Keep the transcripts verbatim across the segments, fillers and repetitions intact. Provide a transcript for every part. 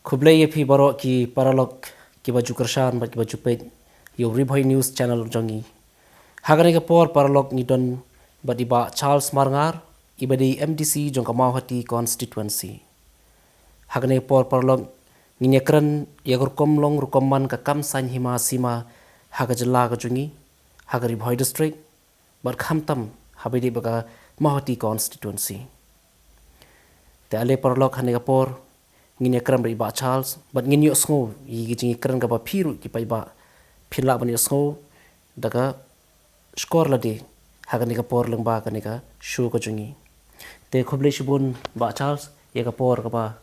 Khublei ïa phi baroh ki paralok kiba ju kyrshan bad kiba ju peit ïa u Ri Bhoi News Channel jong ngi. Ha kane ka por paralok ngi don bad i Bah Charles Marngar, iba dei M D C jong ka Mawhati Constituency. Ha kane ka por paralok ngin ïa kren ïa ka rukom long rukom man ka kam saiñ hima sima ha ka jylla ka jong ngi, ha ka Ri Bhoi District, bad khamtam haba ïadei bad ka Mawhati Constituency. Te ale paralok, ha kane ka por ngin ïa kren bad i Bah Charles bad ngin ïohsngew ïa ki jingïakren kaba phi ruh ki paidbah phin lah ban ïohsngew da ka shkor lade ha kane ka por lyngba kane ka show ka jong ngi. Te khublei shibun Bah Charles ïa ka por kaba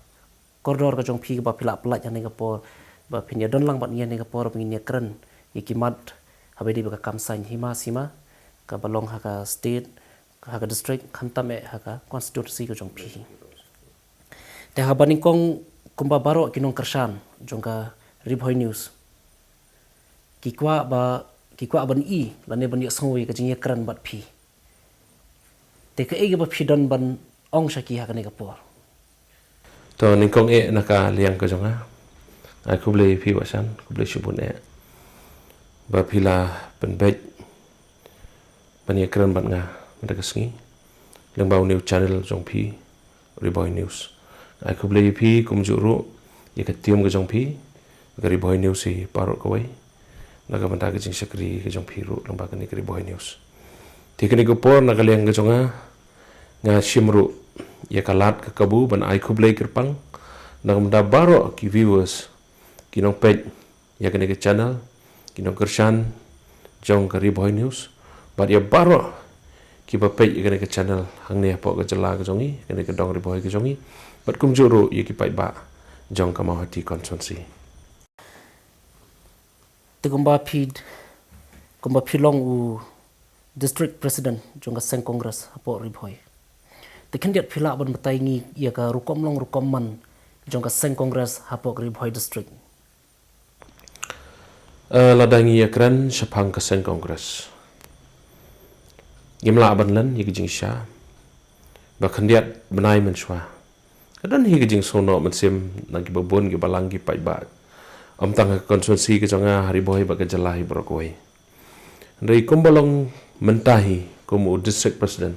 kordor ka jong phi kaba phi lah pyllait ha kane ka por ba phin ïa don lang bad ngi ha kane ka por ba ngin ïa kren ïa ki mat haba ïadei bad ka kam saiñ hima sima kaba long ha ka state, ha ka district, khamtam eh ha ka constituency ka jong phi. Te haba nyngkong, kumba baroh ki nongkyrshan jong ka Ri Bhoi News ki kwah ba, ki kwah ban i lane ban ïohsngew ïa ka jingïakren bad phi. Te kaei kaba phi don ban ong sha ki ha kane ka por? To, nyngkong eh na ka liang ka jong nga, ai khublei phi Bah Shan, khublei shibun eh ba phi la pynbeit ban ïakren bad nga mynta ka sngi lyngba u new channel jong phi, Ri Bhoi News. Ai khublei ïa phi kumjuh ruh ïa ka team ka jong phi, ka Ri Bhoi News hi baroh kawei, na ka bynta ka jingshakri ka jong phi ruh lyngba kane ka Ri Bhoi News. Te kane ka por na ka liang ka jong nga, nga shim ruh ïa ka lad ka kabu ban ai khublei kyrpang na ka bynta baroh ki viewers, ki nongpeit ïa kane ka channel, ki nongkyrshan jong ka Ri Bhoi News, bad ïa baroh kiba peit ïa kane ka channel hangne hapoh ka jylla ka jong ngi, kane ka dong Ri Bhoi ka jong ngi, bad kumjuh ruh ïa ki paidbah jong ka Mawhati constituency. Te kumba phi, kumba phi long u district president jong ka seng Congress hapoh Ri Bhoi, te khyndiat phi lah ban batai ngi ïa ka rukom long rukom man jong ka seng Congress hapoh ka Ri Bhoi district? Eh, lada ngi ïakren shaphang ka seng Congress, ngim lah ban len ïa ka jingshisha ba khyndiat bnai mynshuwa ka don hi ka jingsngewnoh mynsiem na kiba bun kiba lang ki paidbah, ym tang ha ka constituency ka jong nga, ha Ri Bhoi bad ka jylla hi baroh kawei. Hynrei kumba long mynta hi kum u district president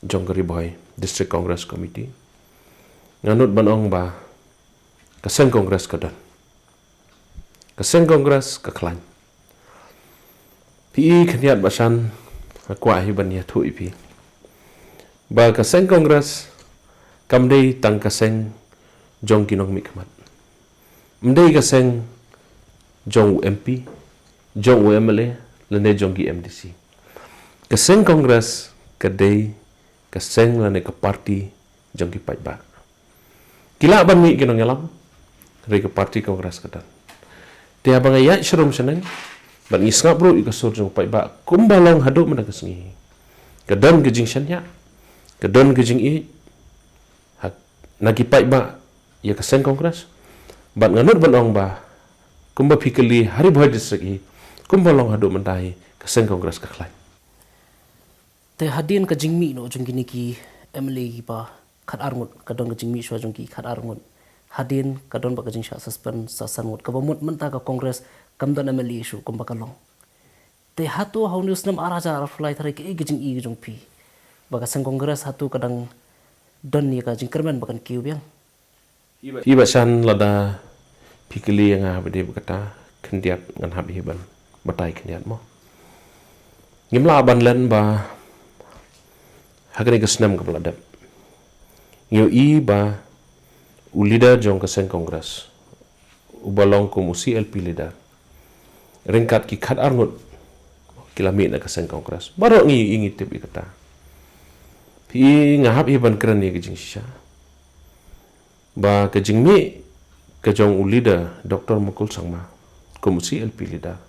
jong ka Ri Bhoi District Congress Committee, nga nud ban ong ba ka seng Congress ka don, ka seng Congress ka khlaiñ. Phi i khyndiat Bah Shan, nga kwah hi ban ïathuh ïa phi ba ka seng Congress kam dei tang ka seng jong ki nongmihkhmat, ym dei ka seng jong u M P, jong u M L A, lane jong ki M D C. Ka seng Congress ka dei ka seng lane ka party jong ki paidbah. Ki lah ban mih ki nongïalam, hynrei ka party Congress ka don. Te haba nga ïaid sharum shaneng bad ngi sngap ruh ïa ka sur jong u paidbah kumba long haduh mynta ka sngi, ka don ka jingshaniah, ka don ka jingïeit ha, na ki paidbah ïa ka seng Congress. Bad nga nud ban ong ba kumba phi kylli ha Ri Bhoi District hi, kumba long haduh mynta hi, ka seng Congress ka khlaiñ. Te hadien ka jingmih noh jong kine ki M L A kiba khatar ngut, ka don ka jingmih shuwa jong ki khatar ngut, hadien ka don bad ka jingshah suspend sa san ngut, kaba mut mynta ka Congress kam don M L A shuh kumba ka long. Te hato ha une u snem ar hajar arphew lai, tharai kaei ka jingïohi ka jong phi ba ka seng Congress hato ka dang don ïa ka jingkyrmen ba kan kiew biang? Phi Bah Shan, lada phi kylli ïa nga haba dei bad kata, khyndiat ngan hap hi ban batai khyndiat mo. Ngim lah ban len ba ha kane ka snem kaba la dep ngi ïohi ba u leader jong ka seng Congress, uba long kum u C L P leader, ryngkat ki khatar ngut ki la mih na ka seng Congress. Baroh ngi, ngi tip ïa kata. Phi, nga hap hi ban kren ïa ka jingshisha ba ka jingmih ka jong u leader Doctor Mukul Sangma kum u C L P leader,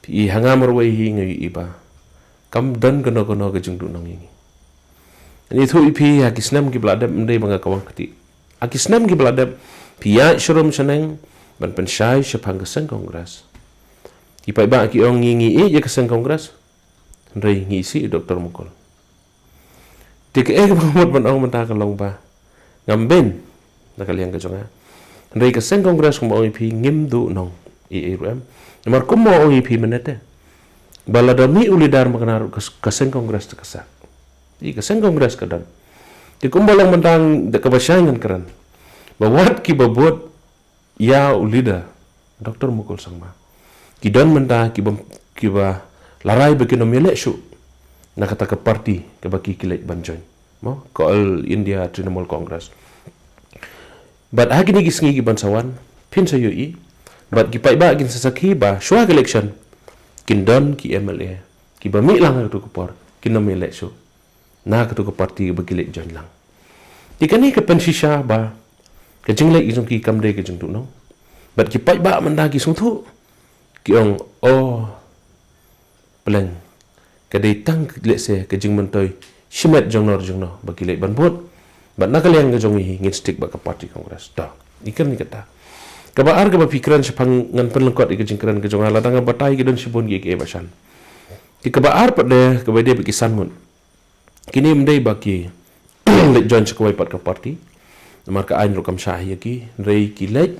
phi, ha nga marwei hi nga ïohi ba kam don kano kano ka jingduhnong ïa ngi. Ngi ïathuh ïa phi, ha ki snem kiba la dep, ym dei ba nga kwah kti, ha ki snem kiba la dep, phi ïaid sharum shaneng ban pynshai shaphang ka seng Congress, ki paidbah ki ong ngi, ngi ïeit ïa ka seng Congress, hynrei ngi isih ïa u Doctor Mukul. Te kaei kaba nga mut ban ong mynta ka long ba ngam beiñ na ka liang ka jong nga. Hynrei ka seng Congress kumba ong ïa phi ngim duh nong ei ei ruh em. Namar kumba ong ïa phi mynne te, ba lada mih u leader makna ruh ka, ka seng Congress te ka sak. Ïa ka seng Congress ka don. Te kumba long mynta da kaba shai ngan kren, ba wat kiba bud ïa u leader Doctor Mukul Sangma, ki don mynta kiba, kiba la rai ba kin ym ïaleh shuh na kata ka party kaba ki, ki leit ban join, mo, ka All India Trinamool Congress. Bad ha kine ki sngi kiban sa wan, phin sa ïohi, bad ki paidbah kin sa sakhi ba shuwa ka election kin don ki M L A kiba mih lang ha katu ka por, kin ym ïaleh shuh na katu ka party ba ki leit join lang. Te kane ka pynshisha ba ka jingleit ka jong ki kam dei ka jingduh nong. Bad ki paidbah mynta ki sngewthuh, ki ong, oh, pleng, ka dei tang lehse ka jingmyntoi shimet jong nor jong no ba ki leit ban bud. Bad na ka liang ka jong ngi hi ngin stick bad ka party Congress. To, ïa kane kata. Kaba ar kaba phi kren shaphang, ngan pynlyngkot ïa ka jingkren ka jong nga, lada nga batai ki don shibun ki, ki ba shan. Te kaba ar pat de, kaba dei ba ki san ngut. Kine ym dei ba ki leit join sha kawei pat ka party, namar ka aiñ ruh kam shah ïa ki, hynrei ki leit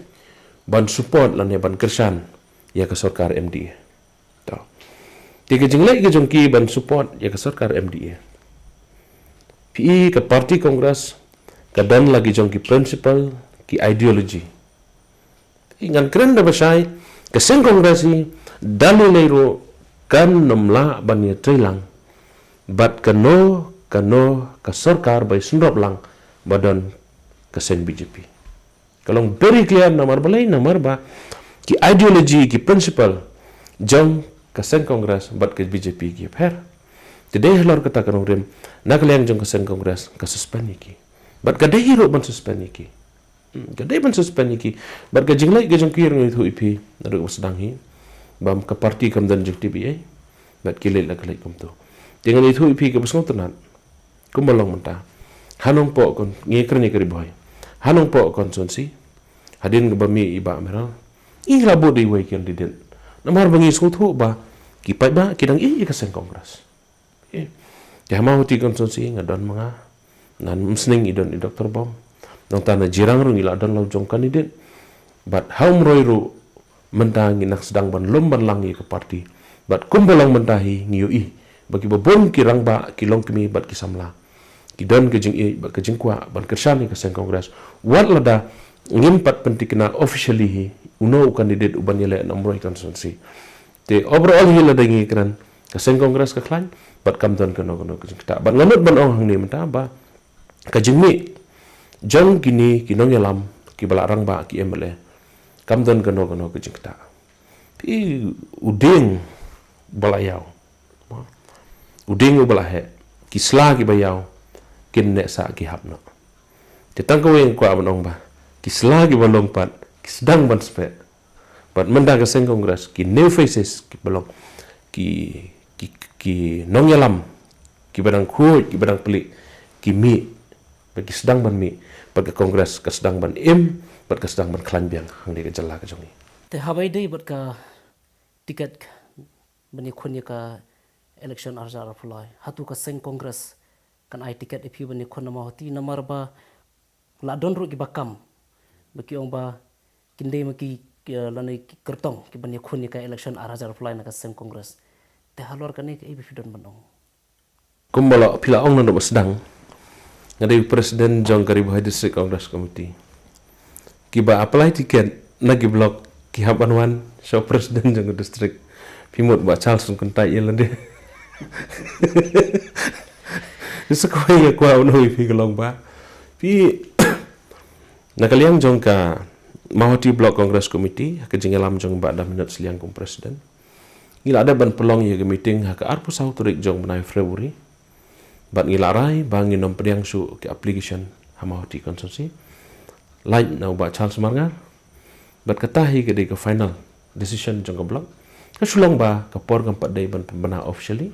ban support lane ban kyrshan ïa ka sorkar M D A. To. Te ka jingleit ka jong ki ban support ïa ka sorkar M D A, phi i ka party Congress ka don la ki jong ki principle, ki ideology. Ngan kren da ba shai, ka seng Congress hi da lei lei ruh kan ym lah ban ïatrei lang bad kano kano ka sorkar ba ïasynrop lang ba don ka seng B J P. Ka long very clear, namar balei, namar ba ki ideology, ki principle jong ka seng Congress bad ka B J P ki pher. Te dei halor kata ka nongrim, na ka liang jong ka seng Congress ka suspend ïa ki. Bad ka dei hi ruh ban suspend ïa ki. Hmm, ka dei ban suspend ïa ki. Bad ka jingleit ka jong ki ruh ngan ïathuh ïa phi naduh ba sdang hi, ba ka party kam don jingtip ei ei, bad ki leit la ka leit kumto. Te ngan ïathuh ïa phi kaba sngewtynnat, kumba long mynta ha Nongpoh kon, ngi kren ïa ka Ri Bhoi, ha Nongpoh constituency, hadien kaba mih i Bah Meral, ngi la bud da iwei i candidate, namar ba ngi sngewthuh ba ki paidbah ki dang ïeit ïa ka seng Congress. Eh, te ha Mawhati constituency nga don ma nga, na Umsning i don i Doctor Bom, nangta na Jirang ruh ngi la don la u jong candidate. Bad ha Umroi ruh mynta ngi nang sdang ban lum ban lang ïa ka party. Bad kumba long mynta hi ngi ïohi ba kiba bun ki rangbah, ki longkmie bad ki samla ki don ka jingïeit bad ka jingkwah ban kyrshan ïa ka seng Congress, wat lada ngim pat pynthikna officially hi uno u candidate uban ïaleh na Umroi constituency. Te overall hi lada ngi kren, ka seng Congress ka khlaiñ, bad kam don kano kano ka jingktah. Bad nga mut ban ong hangne mynta ba ka jingmih jong kine ki nongïalam kiba la rangbah, ki M L A, kam don kano kano ka jingktah. Phi, u dieng ba la ïaw, u dieng uba la heh, ki sla kiba ïaw kin neh sah, ki hap noh. Te tang kawei nga kwah ban ong ba ki sla kiba long pat ki sdang ban speh. Bad mynta ka seng Congress, ki new faces kiba long, ki, ki, ki nongïalam kiba dang khuid, kiba dang plie, ki mih, bad ki sdang ban mih, bad ka Congress ka sdang ban im, bad ka sdang ban khlaiñ biang hangne ka jylla ka jong ngi. Te haba ïadei bad ka tiket ban ïakhun ïa ka election ar hajar arphew lai, hato ka seng Congress kan ai tiket ïa phi ban ïakhun na Mawhati, namar ba la don ruh kiba kam ba ki ong ba kin dei ma ki, ki, lane ki kyrtong kiban ïakhun ïa ka election ar hajar arphew lai na ka seng Congress. Te halor kane kaei ba phi don ban ong? Kumba la phi la ong naduh ba sdang, nga dei u president jong ka Ri Bhoi District Congress Committee. Kiba apply ticket na ki block ki hap ban wan sha u president jong ka district. Phi mut Bah Charles un kyntait ïa lade. Sa kawei nga kwah ban ong ïa phi ka long ba phi, na ka liang jong ka Mawhati Block Congress Committee, ha ka jingïalam jong Bah Dam Minot Sliang kum president, ngi la dep ban pynlong ïa ka meeting ha ka arphew saw tarik jong bnai February. Bad ngi la rai ba ngin ym pdiang shuh ki application ha Mawhati constituency, lait na u Bah Charles Marngar. Bad kata hi ka dei ka final decision jong ka block. Ka shu long ba ka por kam pat dei ban pynbna officially.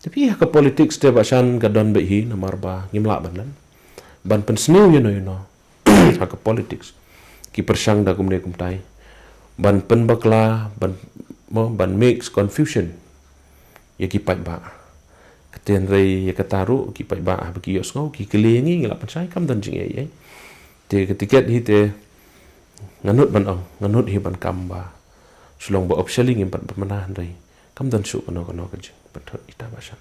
Te phi, ha ka politics te Bah Shan, ka don beit hi, namar ba ngim lah ban len ban pynsniew ïano ïano ha ka politics. Ki pyrshang da kumne kumtai ban pynbakla, ban, mo, ban mix confusion ïa ki paidbah. Ka tynrai ïa kata ruh ki paidbah haba ki ïohsngew ki kylli ïa ngi, ngi la pynshai, kam don jingïeit ei. Te ka tiket hi te Nga nud ban ong, nga nud hi ban kam ba shu long ba officially ngim pat bamna, hynrei kam don shuh kano kano ka jingpynthut ita ba shan.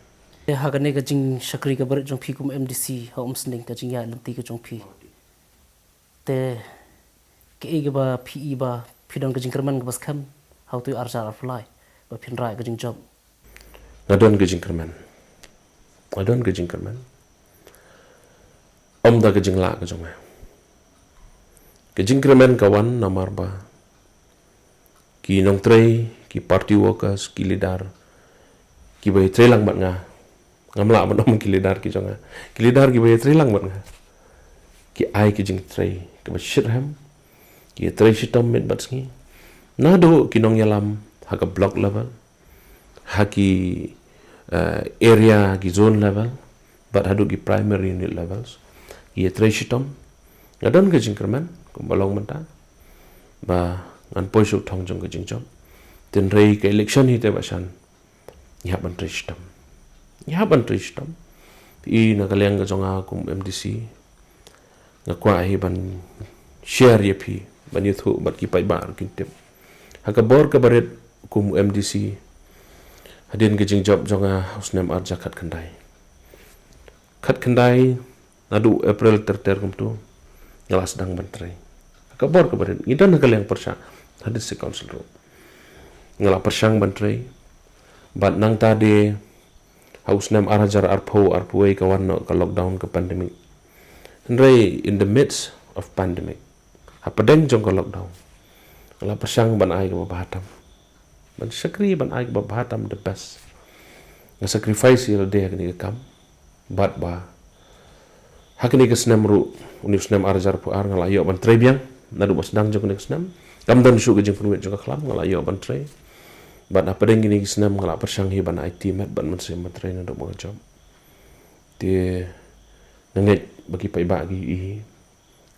Te ha kane ka jingshakri kaba rit jong phi kum M D C ha Umsning, ka jingïaid lynti ka jong phi, te kaei kaba phi i ba phi don ka jingkyrmen kaba skhem ha utu u ar hajar arphew lai ba phin rah ka jingjop? Nga don ka jingkyrmen. Nga don ka jingkyrmen. Ym da ka jinglah ka jong nga. Ka jingkyrmen ka wan namar ba ki nongtrei, ki party workers, ki leader kiba ïatrei lang bad nga. Ngam lah ban ong ki leader ki jong nga. Ki leader kiba ïatrei lang bad nga ki ai ki jingtrei kaba shitrhem, ki ïatrei shitom miet bad sngi. Naduh ki nongïalam ha ka block level, ha ki, eh, area, ki zone level, bad haduh ki primary unit levels, ki ïatrei shitom. Nga don ka jingkyrmen kumba long mynta ba ngan poi sha u thong jong ka jingjop. Hynrei ka election hi te ba shan, ngi hap ban trei shitom. Ngi hap ban trei shitom. Phi i, na ka liang ka jong nga kum M D C, nga kwah hi ban share ïa phi, ban ïathuh bad ki paidbah ruh kin tip. Ha ka bor kaba rit kum M D C, hadien ka jingjop jong nga ha u snem ar hajar khatkhyndai, khatkhyndai, naduh April ter ter kumtu, nga la sdang ban trei ha ka bor kaba rit. Ngi don ha ka liang pyrshah ha District Council ruh. Nga la pyrshang ban trei. Bad nangta de ha u snem ar hajar arphew, arphew wei ka wan noh ka lockdown, ka pandemic. Hynrei in the midst of pandemic, hapdeng jong ka lockdown, nga la pyrshang ban ai kaba bha tam, ban shakri ban ai kaba bha tam, the best. Nga sacrifice ïa lade ha kane ka kam. Bad ba ha kane ka snem ruh, une u snem ar hajar arphew ar, nga la ïoh ban trei biang. Naduh ba sdang jong kane ka snem, kam don shuh ka jingpynwit jong ka khlam, nga la ïoh ban trei. Bad hapdeng kine ki snem nga la pyrshang hi ban aiti met bad mynsiem ban trei naduh ba nga jop. Te nga ngeit ba ki paidbah ki i hi.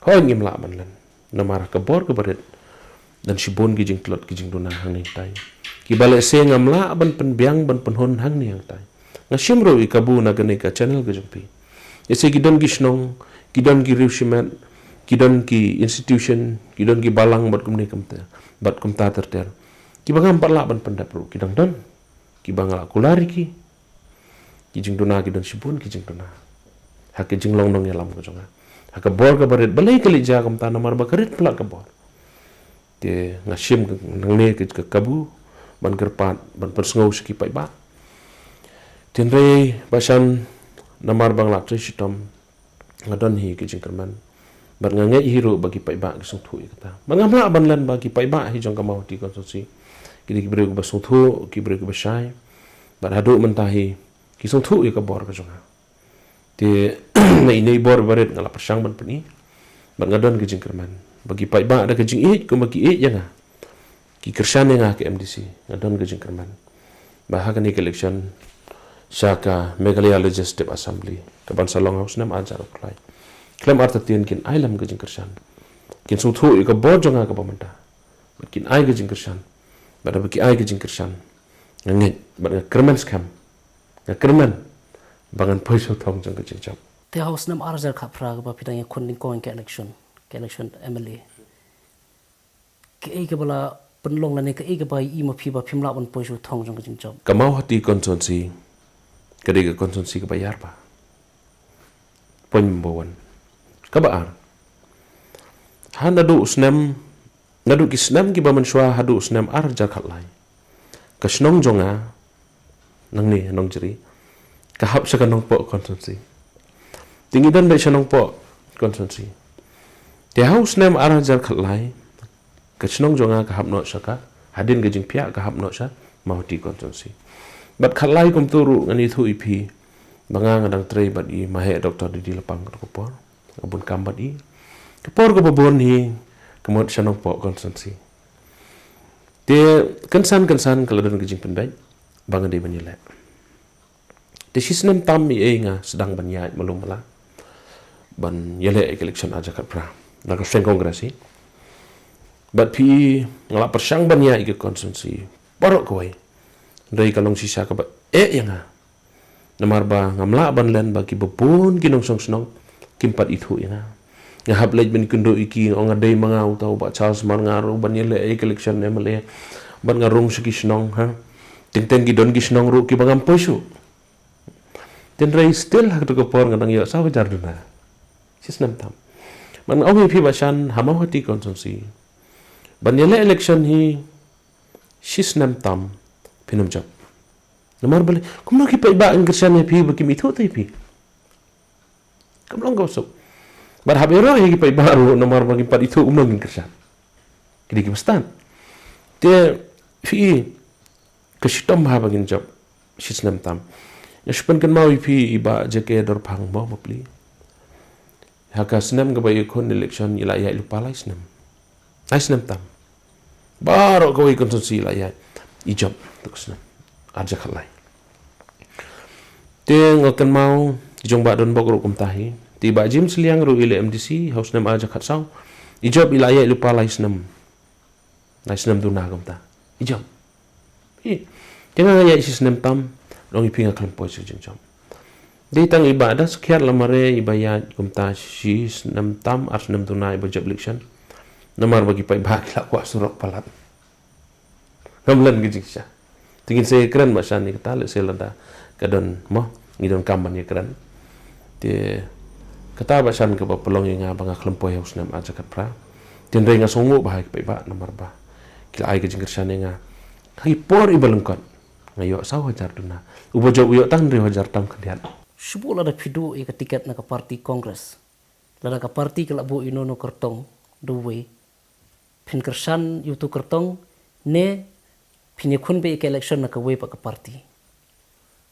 Hooid, ngim lah ban len namar ha ka bor kaba rit don shibun ki jingtlot, ki jingduna hangne hangtai, kiba lehse ngam lah ban pynbiang ban pynhun hangne hangtai. Nga shim ruh ïa kabu na kane ka channel ka jong phi. Lehse ki don ki shnong, ki don ki riew shimet, ki don ki institution, ki don ki balang bad kumne kumta, bad kumta ter ter, kiba ngam pat lah ban pyndep ruh ki dang don, kiba nga la kular ïa ki. Ki jingduna ki don shibun, ki jingduna ha ka jinglong nongïalam ka jong nga ha ka bor kaba rit. Balei ka leit jia kumta? Namar ba ka rit palat ka bor. Te nga shim ka, nangne ka, ka kabu ban kyrpad, ban pynsngew sha ki paidbah. Hynrei ba shan, namar ba nga la trei shitom, nga don hi ka jingkyrmen. Bad nga ngeit hi ruh ba ki paidbah ki sngewthuh ïa kata. Bad ngam lah ban len ba ki paidbah hi jong ka Mawhati constituency ki dei ki briew kiba sngewthuh, ki briew kiba shai. Bad haduh mynta hi ki sngewthuh ïa ka bor ka jong nga. Te na ine i bor ba rit nga la pyrshang ban pyni. Bad nga don ka jingkyrmen ba ki paidbah da ka jingïeit kumba ki ïeit ïa nga, ki kyrshan ïa nga ha ka M D C. Nga don ka jingkyrmen ba ha kane ka election sha ka Meghalaya Legislative Assembly kaban sa long ha u snem ar hajar arphew lai, khlem artatien kin ai lem ka jingkyrshan. Kin sngewthuh ïa ka bor jong nga kaba mynta. Bad kin ai ka jingkyrshan. Bad haba ki ai ka jingkyrshan, nga ngeit bad nga kyrmen skhem, nga kyrmen ba ngan poi sha u thong jong ka jingjop. Te ha u snem ar hajar khatphra kaba phi dang ïakhun nyngkong ïa ka election, ka election M L A, kaei kaba la pynlong lane kaei kaba ïohi ma phi ba phim lah ban poi sha u thong jong ka jingjop? Ka Mawhati constituency ka dei ka constituency kaba ïar bha. Point number one. Kaba ar, ha naduh u snem, naduh ki snem kiba mynshuwa haduh u snem ar hajar khatlai, ka shnong jong nga nangne Nongjri ka hap sha ka Nongpoh constituency. Te ngi don beit sha Nongpoh constituency. Te ha u snem ar hajar khatlai, ka shnong jong nga ka hap noh sha ka, hadien ka jingphiah ka hap noh sha Mawhati constituency. Bad khatlai kumtu ruh ngan ïathuh ïa phi ba nga, nga dang trei bad i Maheh Doctor D D Lapang ka por, nga bun kam bad i. Ka por kaba bun hi ka mut sha Nongpoh constituency. Te kynsan kynsan ka la don ka jingpynbeit ba nga dei ban ïaleh. Te shisnem tam i ei nga sdang ban ïaid malu mala ban ïaleh ïa ka election ar hajar khatphra na ka seng Congress hi. Bad phi, nga la pyrshang ban ïaid ïa ka constituency baroh kawei. Hynrei ka long shisha kaba eh ïa nga. Namar ba ngam lah ban len ba kiba bun ki nongshong shnong kim pat ithuh ïa nga. Nga hap leit ban kynduh ïa ki, nga ong nga dei ma nga uta u Bah Charles Marngar ruh ban ïaleh ïa ka election M L A. Bad nga rung sha ki shnong, ha. Teng teng ki don ki shnong ruh kiba ngam poi shuh. Tynrai still ha kato ka por nga dang ïoh saw hajar duna. Shi snem tam. Bad nga ong ïa phi Bah Shan, ha Mawhati constituency, ban ïaleh election hi shi snem tam phin ym jop. Namar balei, kumno ki paidbah kin kyrshan ïa phi ba kim ithuh te ïa phi. Kam long kaba suk. Bad hap ïaroh ïa ki paidbah ruh namar ba kim pat ithuh kumno kin kyrshan. Ki dei kiba stad. Te phi, ka shitom bha ba ngin jop shi snem tam. Nga shu pynkynmaw ïa phi i Bah J K Dorphang mo bapli. Ha ka snem kaba ïakhun election i la ïaid lypa lai snem. Lai snem tam. Baroh kawei constituency i la ïaid. I jop tu ka snem. Ar hajar khatlai. Te nga kynmaw, jong Bah Donbok ruh kumta hi. Te Bah James Liang ruh i leh M D C, ha u snem ar hajar khatsaw. I jop i la ïaid lypa lai snem. Lai snem duna kumta. I jop. Hi. Te nga ïaid shi snem tam, long ïa phi nga khlem poi sha jingjop. Dei tang i Bah Daskhiat Lamare iba ïaid kumta shi snem tam, ar snem duna iba jop election. Namar ba ki paidbah ki la kwah surok palat. Ngam len ka jingshisha. Te ngin sa ïakren Bah Shan ïa kata lehse lada ka don mo, ngi donkam ban ïakren. Te kata Bah Shan kaba pynlong ïa nga ba nga khlem poi ha u snem ar hajar khatphra. Tynrai nga sngewnguh bha ïa ki paidbah namar ba ki la ai ka jingkyrshan ïa nga. Ha ki por iba lyngkot nga ïoh saw hajar duna. Uba jop u ïoh tang hynriew hajar tam khyndiat. Shu buh lada phi duh ïa ka tiket na ka party Congress. Lada ka party ka la buh ïa uno uno u kyrtong da uwei, phin kyrshan ïa uto u kyrtong ne phin ïakhun beit ïa ka election na kawei pat ka party?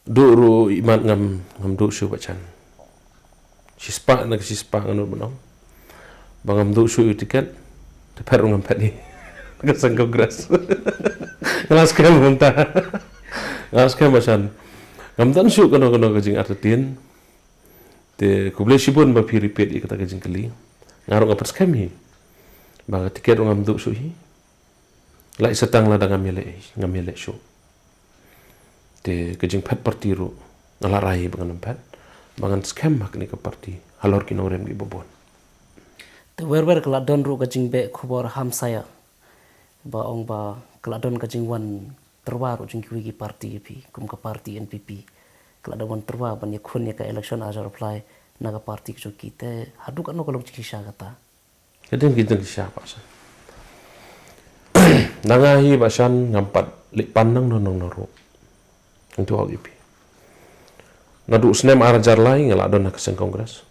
Duh ruh imat ngam, ngam duh shuh Bah Shan. Shispah na ka shispah ngan nud ban ong. Ba ngam duh shuh ïa u tiket. Te phet ruh ngam phet hi. Ka seng Congress. Nga la skhem kumta. Nga la skhem Bah Shan. Ngam don shuh kano kano ka jingartatien. Te khublei shibun ba phi repeat ïa kata ka jingkylli. Nga ruh nga pyrshang hi. Ba ka tiket ruh ngam duh shuh hi. Lait satang lada ngam ïaleh, ngam ïaleh shuh. Te ka jingphet party ruh nga la rai ba ngan ym phet. Ba ngan skhem ha kane ka party halor ki nongrim kiba bun. Te wer wer ka la don ruh ka jingbeh khubor hamsaïa ba ong ba ka la don ka jingwan tyrwa ruh jong kiwei ki party ïa phi, kum ka party N P P. Ka la don wan tyrwa ban ïakhun ïa ka election ar hajar arphew lai na ka party ka jong ki, te haduh katno ka long jingshisha kata? Ka dang ki jingshisha Bah Shan. Na nga hi Bah Shan ngam pat leit pan nangno nangno ruh. Ngan ïathuh ïa phi. Naduh u snem ar hajar lai nga la don ha ka seng Congress.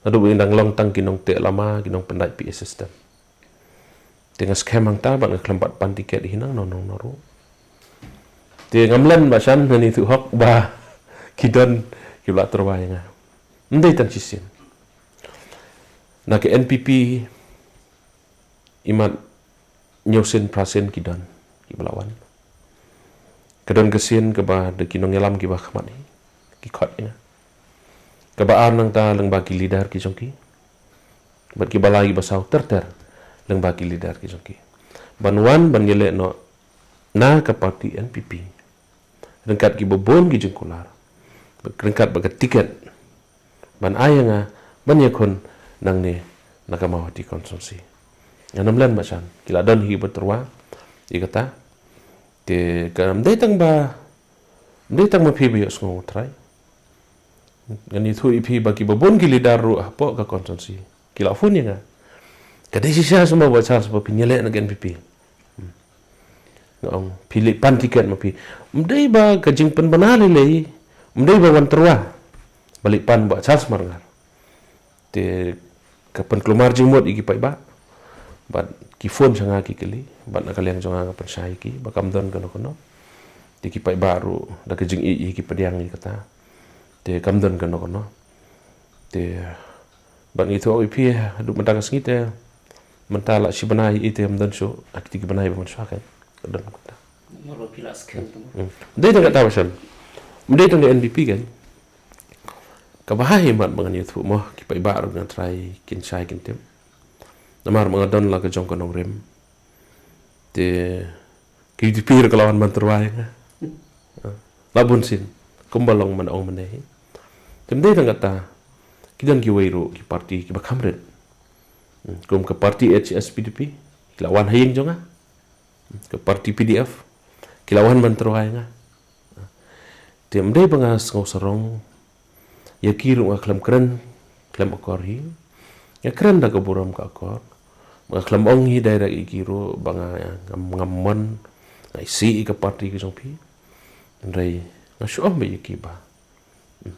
Naduh ba ngi dang long tang ki nongteh lama, ki nongpyndait P A system. Te nga skhem hangta bad nga khlem pat pan tiket hi nangno nangno ruh. Te ngam len Bah Shan, ngan ïathuh hok ba ki don kiba la tyrwa ïa nga. Ym dei tang shisien. Na ka N P P imat hynñiew sien phra sien ki don kiba la wan. Ka don ka sien kaba da ki nongïalam kiba khmat hi, ki khot ïa nga. Kaba ar nangta lyngba ki leader ki jong ki. Bad kiba lai kiba saw ter ter lyngba ki leader ki jong ki. Ban wan ban ïaleh noh na ka party N P P. Ryngkat kiba bun ki jingkular. Ryngkat bad ka tiket ban ai ïa nga ban ïakhun nangne na ka Mawhati constituency. Ngan ym len Bah Shan, ki la don hi kiba tyrwa ïa kata. Te kam dei tang ba, ym dei tang ma phi ba ïohsngew, trai. Ngan ïathuh ïa phi ba kiba bun ki leader ruh hapoh ka constituency ki la phone ïa nga. Ka dei shisha shuh ma Bah Charles ba phin ïaleh na ka N P P. Hmm. Nga ong phi leit pan tiket ma phi. Ym dei ba ka jingpynbna lei lei, ym dei ba wan tyrwa ba leit pan Bah Charles Marngar. Te ka pynkulmar jingmut ïa ki paidbah. Bad ki phone sha nga ki kylli, bad na ka liang jong nga nga pynshai ïa ki ba kam don kano kano. Te ki paidbah ruh da ka jingïeit ïa ki pdiang ïa kata. Te kam don kano kano. Te bad ngi ïathuh ïa phi haduh mynta ka sngi te mynta la shi bnai ïa te ym don shuh, ha kiti ki bnai ba mynshuwa kan ka don kata. Namar ba phi la skhem tu. Hmm. Ym dei tang kata Bah Shan. Ym dei tang ka N P P kan. Kaba ha hi mat ba ngan ïathuh mo, ki paidbah ruh ngan trai kin shai kin tip. Namar ba nga don la ka jong ka nongrim. Te ki U D P ruh ka la wan ban tyrwa ïa nga. La bun sien kumba long man ong mynne hi. Te ym dei tang kata, ki don kiwei ruh ki party kiba kham rit. Kum ka parti H S P D P, ki la wan ha ïing jong nga. Ka parti P D F, ki la wan ban tyrwa ïa nga. Te ym dei ba nga sngew sarong ïa ki ruh, nga khlem kren, khlem akor hi. Nga kren da ka burom ka akor. Nga khlem ong hi direct ïa ki ruh ba nga ngam, ngam mon, nga isih ïa ka parti ka jong phi. Hynrei nga shu ong beit ïa ki ba, hmm,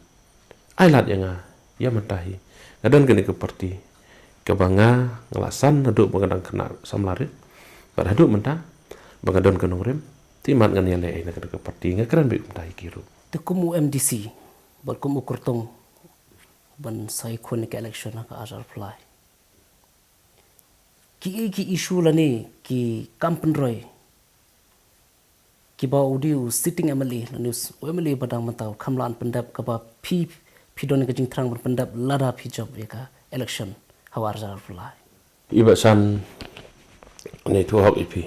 ai lad ïa nga, ïa mynta hi nga don kane ka parti kaba nga, nga la san haduh ba nga dang khynnah samla rit, bad haduh mynta ba nga don ka nongrim. Te imat ngan ïaleh ei na kane ka parti, nga kren beit kumta ïa ki ruh. Te kum u M D C bad kum u kyrtong ban sa ïakhun ïa ka election ha ka ar hajar arphew lai, kiei ki issue lane ki kam pynroi kiba u dei u sitting M L A lane u s-, u M L A ba dang mynta u kham lah ban pyndep, kaba phi, phi don ka jingthrang ban pyndep lada phi jop ïa ka election ha u ar hajar arphew lai? I Bah San, ngan ïathuh hok ïa phi.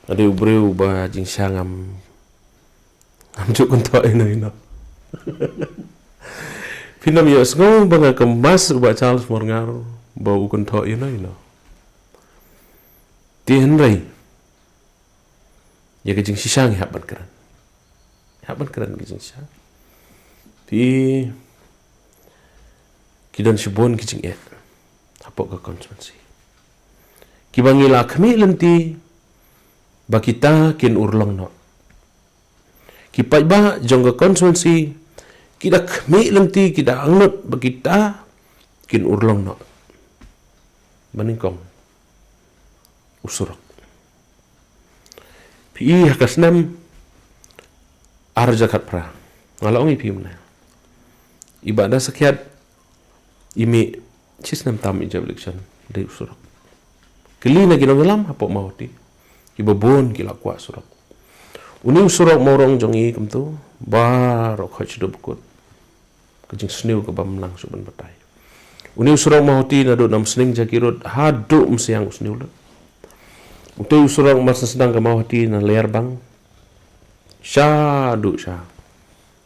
Nga dei u briew ba jingshisha ngam, ngam ju kynthoh ïano ïano. Phin ym ïohsngew ba nga kyrmen ïa u Bah Charles Morngar ba u kynthoh ïano ïano. Te hynrei ïa ka jingshisha ngi hap ban kren. Hap ban kren ka jingshisha. Phi, ki don shibun ki jingeh hapoh ka constituency kiba ngi la khmih lynti ba kita kin urlong noh. Ki paidbah jong ka constituency ki da khmih lynti, ki da angnud ba kita kin urlong noh. Ba nyngkong u surok. Phi i ha ka snem ar hajar khatphra, nga la ong ïa phi mynne, i Bah Dasakhiat, i mih shi snem tam i jop election, dei u surok. Kylli na ki nongïalam hapoh Mawhati, kiba bun ki la kwah surok. Une u surok Mawrong jong i kumto, baroh khoit shaduh ba kut, ka jingsniew kaba ym nang shuh ban batai. Une u surok Mawhati naduh na Umsning Jakhirot haduh Umsiang u sniew lut. Utei u surok Marsasdang ka Mawhati na Lairbang shaduh sha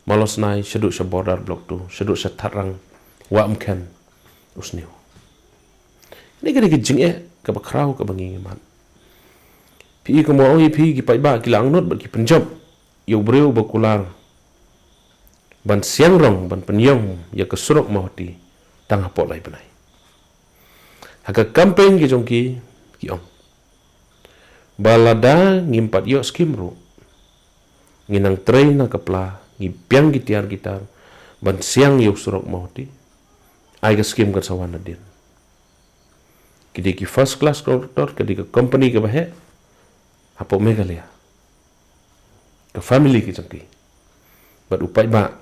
Malosnai, shaduh sha border Block Two, shaduh sha Thadrang, Wah Umkhen, u sniew. Kane ka dei ka jingeh kaba khraw kaba ngi ngi mad. Phi i, kumba ong ïa phi, ki paidbah ki la angnud bad ki pynjop ïa u briew ba kular ban siang rong, ban pynïong ïa ka surok Mawhati tang hapoh lai bnai. Ha ka campaign ki jong ki, ki ong ba lada ngim pat ïoh skim ruh, ngi nang trei na ka pla, ngi biang ki tiar ki tar ban siang ïa u surok Mawhati. Ai ka skim kan sa wan nadien. Ki dei ki first class contractor, ka dei ka company kaba heh hapoh Meghalaya. Ka family ki jong ki. Bad u paidbah,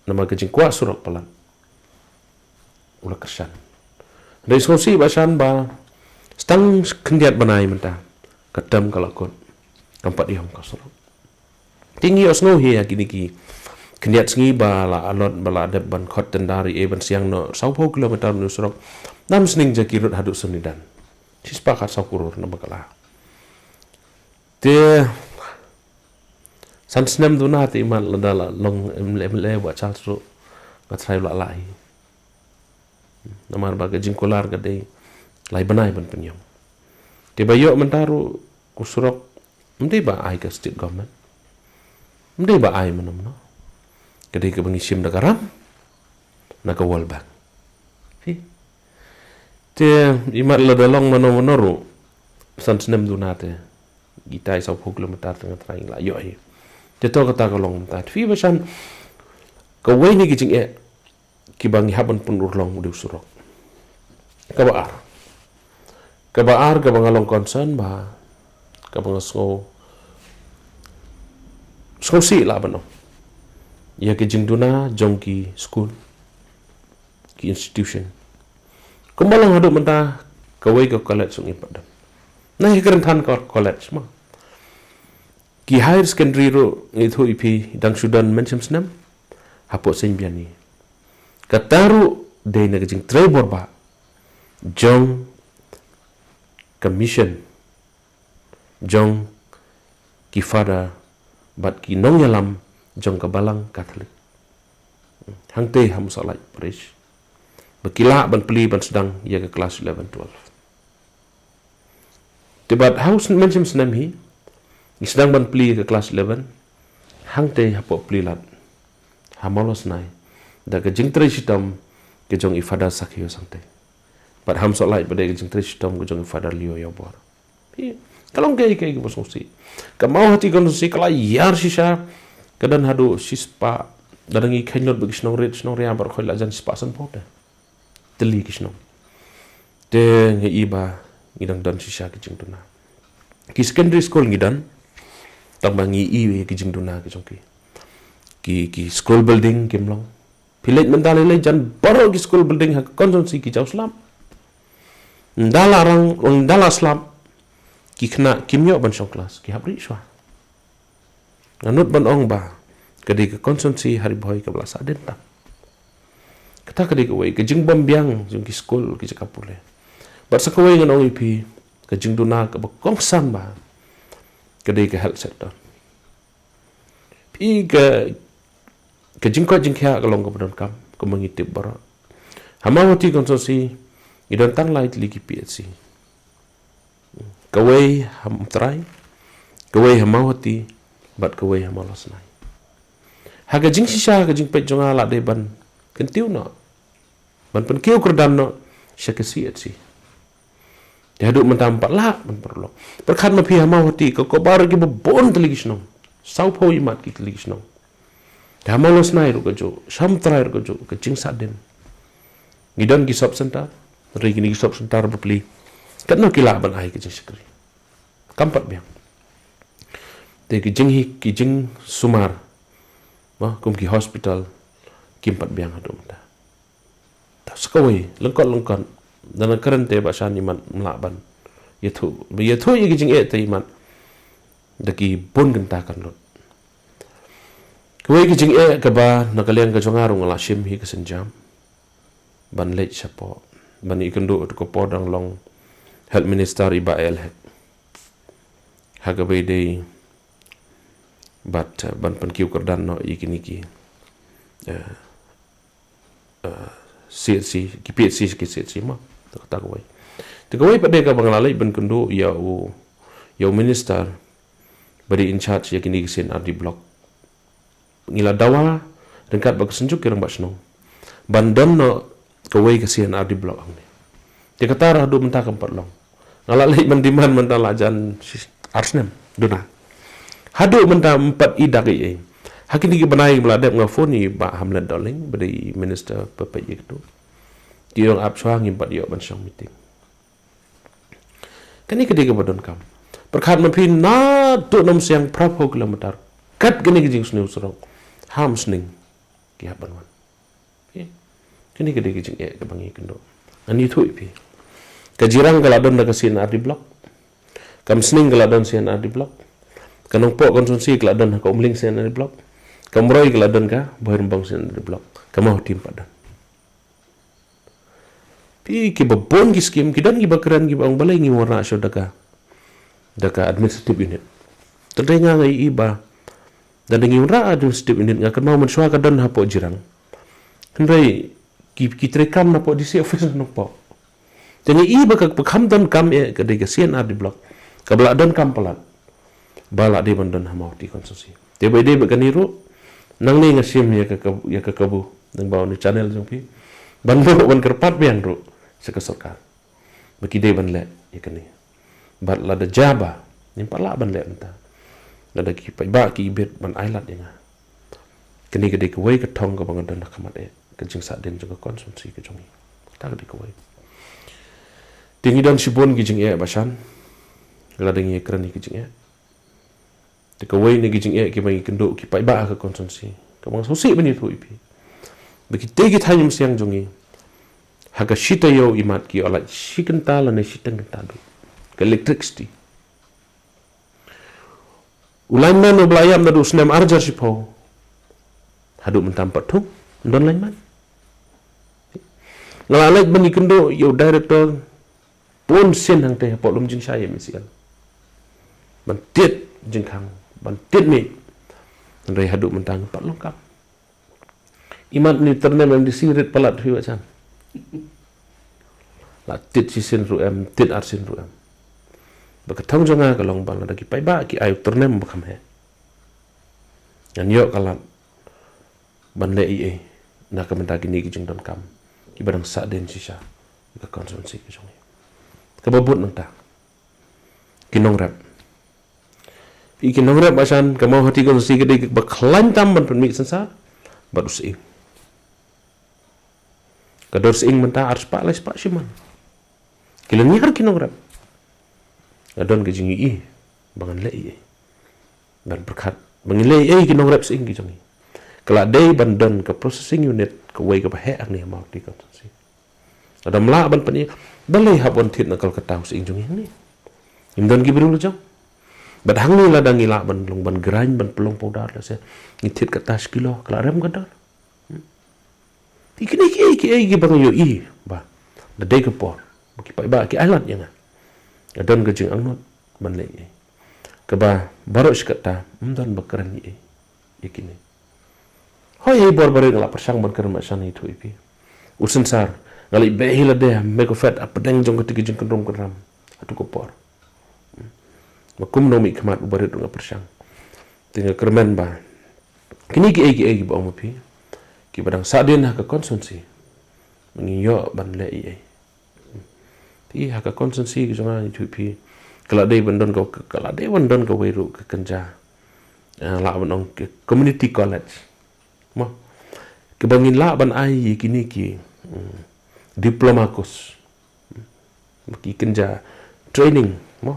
namar ka jingkwah surok palat, u la kyrshan. Hynrei sngewsih Bah San ba sa tang khyndiat bnai mynta ka term ka la kut, kam pat ïoh ka surok. Te ngi ïohsngew hi ïa kine ki khyndiat sngi ba la allot, ba la dep ban khot tender ïa ban siang noh sawphew kilometer une u surok na Umsning Jakhirot haduh Sonidan. Shispah khatsaw klur namar ka la. Te san snem duna te imat lada la long M L A, M L A Bah Charles ruh nga tharai u la lah hi. Namar ba ka jingkular ka dei lai bnai ban pynïong. Te ba ïoh mynta ruh u surok, ym dei ba ai ka state government, ym dei ba ai mano mano. Ka dei kaba ngi shim da ka ram na ka World Bank. Phi. Te imat lada long mano mano ruh, san snem duna te, kita i sawphew kilometer te nga tharai la ïoh hi. Te to kata ka long mynta. Phi Bah San, kawei na ki jingeh kiba ngi hap ban pynurlong u dei u surok. Kaba ar. Kaba ar kaba nga long concern ba, kaba nga sngew, sngewsih lah ban ong, ïa ki jingduna jong ki skul, ki institution. Kumba long haduh mynta, kawei ka college ruh ngim pat don. Na hi kren than ka college ma. Ki higher secondary ruh ngi ïathuh ïa phi dang shu don mynshem snem hapoh Saint Vianney. Kata ruh dei na ka jingtrei bor bah jong ka mission, jong ki father bad ki nongïalam jong ka Balang Katholik hangtei ha Musahlai Parish. ba ki lah ban plie ban sdang ïa ka klas eleven twelve. Te bad ha u snem, mynshem snem hi, ngi sdang ban plie ïa ka klas eleven, hangtei hapoh Plie Lad, ha Mawlasnai, da ka jingtrei shitom ka jong i Father Sakio Sangtei. Bad ham sohlai pat da ka jingtrei shitom ka jong i Father Leo Ïawbor. Phi, ka long kaei kaei kaba sngewsih. Ka Mawhati constituency ka la ïar shisha, ka don haduh shispah, da dang i kheiñ lut bad ki shnong rit shnong ria baroh khoit la jan shispah sanphew te tylli ki shnong. Te ngi i ba ngi dang don shisha ki jingduna. Ki secondary school ngi don, tang ba ngi i ki jingduna ki jong ki. Ki, ki school building kim long. Phi leit mynta lei lei jan baroh ki school building ha ka constituency ki jaw slap. Ynda la rang, ynda la slap, ki khynnah kim ïoh ban shong klas, ki hap rieh shuwa. Nga nud ban ong ba ka dei ka constituency ha Ri Bhoi kaba la sahdien tam. Kata ka dei kawei ka jingbym biang jong ki skul, ki jaka pule. Bad sa kawei ngan ong ïa phi, ka jingduna kaba kongsan bha ka dei ka health sector. Phi, ka, ka jingkoit jingkhiah ka long kaba donkam, kumba ngi tip baroh. Ha Mawhati constituency ngi don tang lai tylli ki P H C. Kawei ha Umtrai, kawei ha Mawhati, bad kawei ha Mawlasnai. Ha ka jingshisha, ha ka jingpeit jong nga, la dei ban kyntiew noh, ban pynkiew kyrdan noh sha ka C H C. Te haduh mynta ym pat lah ban pynlong. Pyrkhat ma phi, ha Mawhati ka cover kiba bun tylli ki shnong, sawphew imat ki tylli ki shnong. Te ha Mawlasnai ruh kajuh, sha Umtrai ruh kajuh, ka jingsahdien. Ngi don ki sub center, hynrei kine ki sub center bapli, katno ki lah ban ai ka jingshakri? Kam pat biang. Te ki jinghi, ki jingsumar, ba kum ki hospital, kim pat biang haduh mynta. Te sa kawei, lyngkot lyngkot, da nga kren te ba shan imat ym lah ban ïathuh, ïathuh ïa ki jingeh te imat, da ki bun kynta kan lut. Kawei ka jingeh kaba na ka liang ka jong nga ruh nga la shim hi ka sienjam ban leit shapoh, ban ïakynduh, tu ka por dang long Health Minister i Bah A L Hek, ha kaba ïadei bad, eh, ban pynkiew kyrdan noh ïa kine ki, eh, eh, C H C, ki P H C, ki C H C mo. Te kata kawei. Te kawei pat de kaba nga la leit ban kynduh ïa u, ïa u minister ba dei in charge ïa kine ki C and R D block. Ngi la dawa ryngkat bad ka Synjuk ki Rangbah Shnong ban don noh kawei ka C and R D block hangne. Te kata ruh haduh mynta kam pat long. Nga la leit ban demand mynta la jan shi-, ar snem duna. Haduh mynta ym pat i dak ei ei. Ha kine ki bnai ba la dep nga phone ïa i Bah Hamlet Dohling ba dei i minister ba peit ïa kito. Te i ong ap shuwa, ngim pat ïoh ban shong meeting. Kane ka dei kaba donkam. Pyrkhat ma phi, naduh Nongmynsiem phraphew kilometer, kat kane ka jingsniew surok, ha Umsning ki hap ban wan. Phi, kane ka dei ka jingeh kaba ngi kynduh. Ngan ïathuh ïa phi. Ka Jirang ka la don da ka C and R D block. Ka Umsning ka la don C and R D block. Ka Nongpoh constituency ka la don ha ka Umling C and R D block. Ka Umroi ka la don ka Bhoirymbong C and R D block. Ka Mawhati ym pat don. Phi, kiba bun ki skim, ki don kiba kren kiba ong balei ngi wanrah shuh da ka, da ka administrative unit. Tang dei nga, nga i ba, da dang ngi wanrah administrative unit, nga kynmaw mynshuwa ka don hapoh Jirang. Hynrei ki, ki treikam napoh D C office Nongpoh. Te nga i ba ka, ba kham donkam eh ka dei ka C and R D block kaba la donkam palat, ba la dei ban don ha Mawhati constituency. Te ba dei bad kane ruh, nangne nga shim ïa ka, ka, ïa ka kabu, nang ba on channel jong phi, ban buh ban kyrpad biang ruh sha ka sorkar ba ki dei ban leh ïa kane. Bad lada jia ba ngim pat lah ban leh mynta, lada ki paidbah ki ibit ban ailad ïa nga, kane ka dei kawei ka thong kaba nga don ha khmat eh, ka jingsahdien jong ka constituency ka jong ngi. Kata ka dei kawei. Te ngi don shibun ki jingeh ba shan, lada ngi kren ïa ki jingeh. Te kawei na ki jingeh kiba ngi kynduh ki paidbah ha ka constituency, kaba nga sngewsih ban ïathuh ïa phi, ba kitei ki thaiñ Umsiang jong ngi, ha ka shi taïew imat ki ïoh lait shi kynta lane shiteng kynta duh ka electricity. U lineman uba la ïap naduh u snem ar hajar shiphew, haduh mynta ym pat thung, ym don lineman. Nga la leit ban ïakynduh ïa u director, bun sien hangtei hapoh lum jingshai M C L, ban tied jingkhang, ban tied mih. Hynrei haduh mynta ngim pat long kam. Imat ni tyrnem M D C rit palat phi ba shan. La tit shisien ruh em, tit arsien ruh em. Ba ka thong jong nga ka long ba lada ki paidbah ki ai u tyrnem ba kham heh, ngan ïoh ka lad ban leh ei ei na ka bynta kine ki jingdonkam kiba dang sahdien shisha ka constituency ka jong ngi. Kaba bud nangta, ki nongrep. Phi, ki nongrep Bah Shan, ka Mawhati constituency ka dei kaba khlaiñ tam ban pynmih sensar bad u sying. Ka dor sying mynta ar spah lai spah shiman. Ki lynñiar ki nongrep. Nga don ka jingïohi ba ngan leh ei ei ban pyrkhat ba ngin leh ei ei ki nongrep sying ki jong ngi. Ka la dei ban don ka processing unit kawei kaba heh hangne ha Mawhati constituency. Lada ym lah ban pynïaid, balei hap wan thied na Kolkata u sying jong ngi hangne? Ngim don ki briew la jong. Bad hangne lada ngi lah ban long ban grind ban pynlong powder lehse, ngi thied katta shi kilo, ka la rem ka dor. Te kine kiei kiei kiba nga ïohi ba da dei ka por ba ki paidbah ki ai lad ïa nga. Nga don ka jingangnud ban leh ei ei. Kaba baroh shi katta ym don ba kren ei ei ïa kine. Hooid, hei bor barit nga la pyrshang ban kren Bah Shan, ïathuh ïa phi. U sensar nga la beh hi lade ha Mekophet, hapdeng jong kata ka jingkynrum kynram ha tu ka por. Ba kum nongmihkhmat u barit ruh nga pyrshang. Te nga kyrmen ba kine kiei kiei kiba ong ma phi, kiba dang sahdien ha ka constituency, ba ngin ïoh ban leh ei ei. Te ha ka constituency ka jong nga, nga ïathuh ïa phi, ka la dei ban don ka, ka la dei ban don kawei ruh ka kynja, eh, lah ban ong ka community college, mo, kaba ngin lah ban ai ïa kine ki, mm, diploma course, ki kynja training, mo,